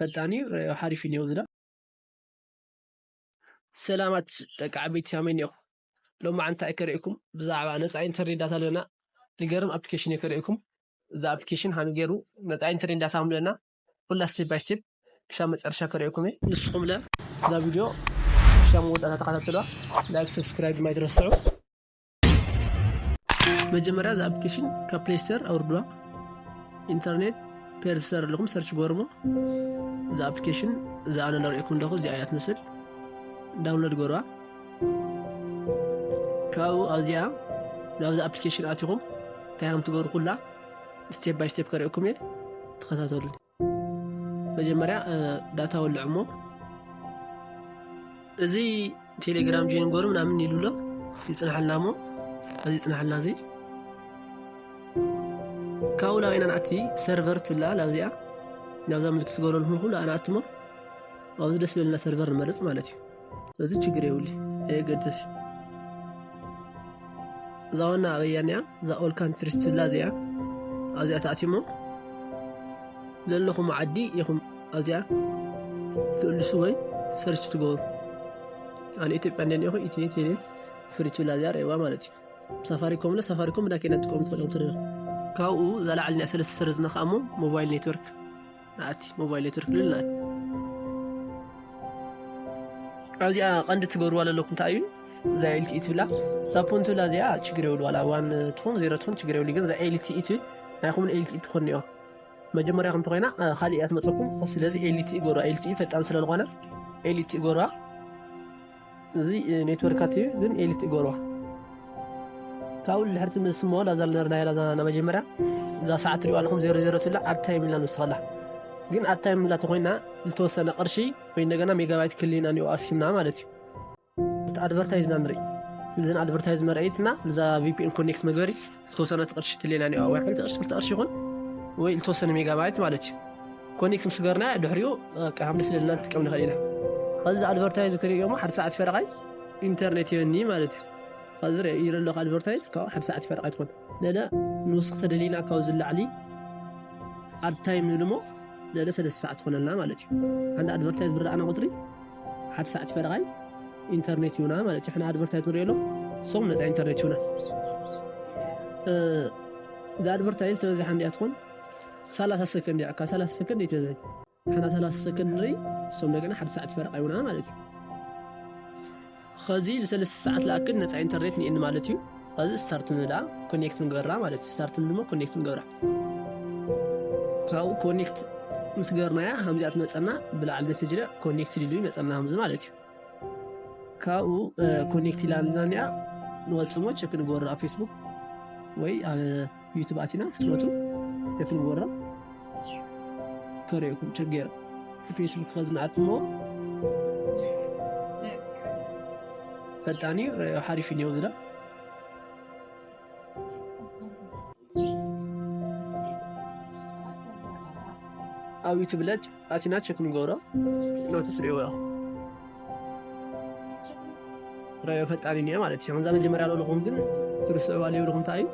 ፈጣን እዩ፣ እ፣ ሓሪፍ እዩ እኒኦ ዝዳ። ሰላማት ደቂ ዓበይቲ፣ ከመይ እኒኦ? ሎማዓንቲ እንታይ ከርእየኩም? ብዛዕባ ነፃ ኢንተርኔት ዳታ ኣለና። ዝገርም ኣፕሊኬሽን እየ ከርእየኩም። እዛ ኣፕሊኬሽን ሃመይ ገይሩ ነፃ ኢንተርኔት ዳታ ከምለና ኩላ ስቴፕ ባይ ስቴፕ ክሳብ መጨረሻ ከርእየኩም እየ። ንስኹም ለ እዛ ቪድዮ ክሳብ መወዳእታ ተኸታተሉዋ። ላይክ፣ ሰብስክራይብ ድማ ኣይትረስዑ። መጀመርያ እዛ ኣፕሊኬሽን ካብ ፕሌይ ስቶር ኣውርዱዋ። ኢንተርኔት ፔርሰር ኣለኹም ሰርች ገርሞ። እዛ ኣፕሊኬሽን እዛ ኣነ ለርእየኩም ኣለኹ፣ እዚኣ እያ ትመስል። ዳውንሎድ ገርዋ። ካብኡ ኣብዚኣ ናብዚ ኣፕሊኬሽን ኣቲኹም እንታይ ከም ትገብሩ ኩላ ስቴፕ ባይ ስቴፕ ከርእየኩም እየ። ተኸታተሉኒ። መጀመርያ፣ እ፣ ዳታ ወልዕ እሞ፣ እዚ ቴሌግራም ጆይን ገሩ ምናምን ኢሉ ኣሎ። ይጽናሓልና እሞ፣ እዚ ይጽናሓልና እዚ። ካብኡ ላብ ኢና ንኣቲ ሰርቨር ትብላ ላብዚኣ፣ ናብዛ ምልክት ትገብረልኩም ኩሉ ኣና ኣትሞ፣ ኣብዚ ደስ ዝብለና ሰርቨር ንመርጽ ማለት እዩ። እዚ ችግር የብሉ፣ የገድስ። እዛ ዋና ኣበያ እኒኣ፣ እዛ ኦል ካንትሪስ ትብላ እዚኣ፣ ኣብዚኣ ተኣትሞ ዘለኹም ዓዲ ኢኹም ኣብዚኣ ትእልሱ ወይ ሰርች ትገብሩ። ኣነ ኢትዮጵያ እንደ እኒኹ ኢትዮ ቴሌ ፍሪ ትብላ እዚኣ ርእዋ ማለት እዩ። ሳፋሪኮም ለ ሳፋሪኮም ብዳኬና ትጥቀሙ ትኽእሉ ትርኢኹም። ካብኡ እዛ ላዕሊ እኒኣ ሰለስተ ሰረዝ ነኻእሞ ሞባይል ኔትወርክ ንኣቲ፣ ሞባይል ኔትወርክ ልል ንኣቲ። ኣብዚኣ ቀንዲ ትገብርዋ ዘለኩም እንታይ እዩ? እዛ ኤልቲኢ ትብላ፣ እዛ ፖን ትብላ እዚኣ ችግር የብሉ፣ ዋላ ዋን ትኹን ዜሮ ትኹን ችግር የብሉ፣ ግን እዛ ኤልቲኢ ትብል ናይኹምን ኤልቲኢ ትኾን እኒኦ። መጀመርያ ከም ተኾይና፣ እ፣ ካሊእ እያ ትመፀኩም። ስለዚ ኤልቲኢ ጎርዋ፣ ኤልቲኢ ፈጣን ስለ ዝኾነ ኤልቲኢ ጎርዋ። እዚ፣ እ፣ ኔትወርካት እዩ፣ ግን ኤልቲኢ ጎርዋ። ካብኡ ድሕር ስም ስሞ ላዛ ልነርና ኢላ ዛ መጀመርያ እዛ ሰዓት ትሪእዋ ኣለኹም ዜሮ ዜሮ ትብላ ኣድ ታይም ኢላ ንውስኸላ። ግን ኣድ ታይም ኢላ ተኾይና ዝተወሰነ ቅርሺ ወይ እንደገና ሜጋባይት ክልልና እኒኦ ኣስኪምና ማለት እዩ። እቲ ኣድቨርታይዝና ንርኢ። እዘን ኣድቨርታይዝ መርኣይትና እዛ ቪ ፒ ኤን ኮኔክት መግበሪ ዝተወሰነ ቅርሺ ትልየና እኒኦ፣ ወይ ሓንቲ ቅርሺ ክልተ ቅርሺ ይኹን ወይ ዝተወሰነ ሜጋባይት ማለት እዩ። ኮኔክት ምስ ገርና ድሕሪኡ በቃ ከም ደስ ዝለና ንጥቀም ንኽእል ኢና። ከዚ ኣድቨርታይዝ ክርእዮ እሞ ሓደ ሰዓት ፈረቓይ ኢንተርኔት ይበኒ ማለት እዩ። ከዚ ርእ-፣ ይረ ኣለኹ ኣድቨርታይዝ ካብ ሓደ ሰዓት ፈረቓይ ትኾን። ለለ ንውስኽ ተደሊና ካብ ዝላዕሊ ኣድ ታይም ንብል እሞ ለለ ሰለስተ ሰዓት ትኾነልና ማለት እዩ። ሓንቲ ኣድቨርታይዝ ብረኣና ቁፅሪ ሓደ ሰዓት ፈረቓይ ኢንተርኔት ይሁና ማለት እዩ። ሕና ኣድቨርታይዝ ንሪኦ ኣሎ፣ እሶም ነፃ ኢንተርኔት ይሁና። እ፣ እዛ ኣድቨርታይዝ ተበዚሓ እንዲያ ትኾን ሰላሳ ሰከንድ እያ፣ ካብ ሰላሳ ሰከንድ ይትበዝሕ። ሓና ሰላሳ ሰከንድ ንርኢ፣ እሶም እንደገና ሓደ ሰዓት ፈረቓ ይሁና ማለት እዩ። ኸዚ ንሰለስተ ሰዓት ለኣክል ነፃ ኢንተርኔት ንእኒ ማለት እዩ። ኸዚ ስታርት ንብላ፣ ኮኔክት ንገበራ ማለት እዩ። ስታርት ንድሞ ኮኔክት ንገብራ። ካብኡ ኮኔክት ምስ ገርናያ፣ ከምዚኣ ትመፀና፣ ብላዕሊ ሜሴጅ ኢለ ኮኔክት ኢሉ ይመፀና ከምዚ ማለት እዩ። ካብኡ፣ እ፣ ኮኔክት ኢላ ኣለና እኒኣ፣ ንወፅሞ ቸክ ንገበራ ኣብ ፌስቡክ ወይ ኣብ ዩቱብ ኣቲና ፍጥነቱ ቸክ ንገበራ። ከርእየኩም ቸክ ገይረ ፌስቡክ ከዝንኣትሞ ፈጣን እዩ፣ እ፣ ሓሪፍ እዩ ዝዳ። ኣብ ዩቱብ ለጭ ኣቲና ቸክ ንገብሮ። ፍጥነቱ ትርእይዎ ኢኹም። ረዮ ፈጣን እዩ ማለት እዩ። ከምዛ መጀመርያ ለለኹም ግን ትርስዕዋ ለይብልኹም እንታይ እዩ?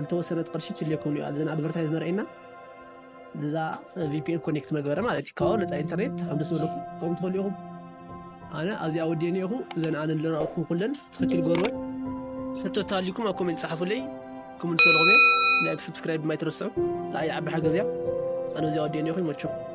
ዝተወሰነት ቅርሺ ትልየኩም እዩ። እዘን ኣድቨርታይዝ መርኣይና እዛ ቪ ፒ ኤን ኮኔክት መግበሪ ማለት እዩ። ካብኡ ነፃ ኢንተርኔት ከም ደስ በለኩም ከምኡ ትኽእሉ ኢኹም። ኣነ ኣብዚኣ ወዲኤ እኒኦኹ። እዘን ኣነ ዝረኣኹ ኩለን ትኽክል ገርወን። ሕቶ ተሃልዩኩም ኣብ ኮሜንት ጸሓፉለይ። ክምልሰልኹም እየ። ላይክ፣ ሰብስክራይብ ድማ ኣይትረስዑ። ንዓይ ዓቢ ሓገዝ እያ። ኣነ ኣብዚኣ ወዲኤ እኒኦኹ። ይመችኹም።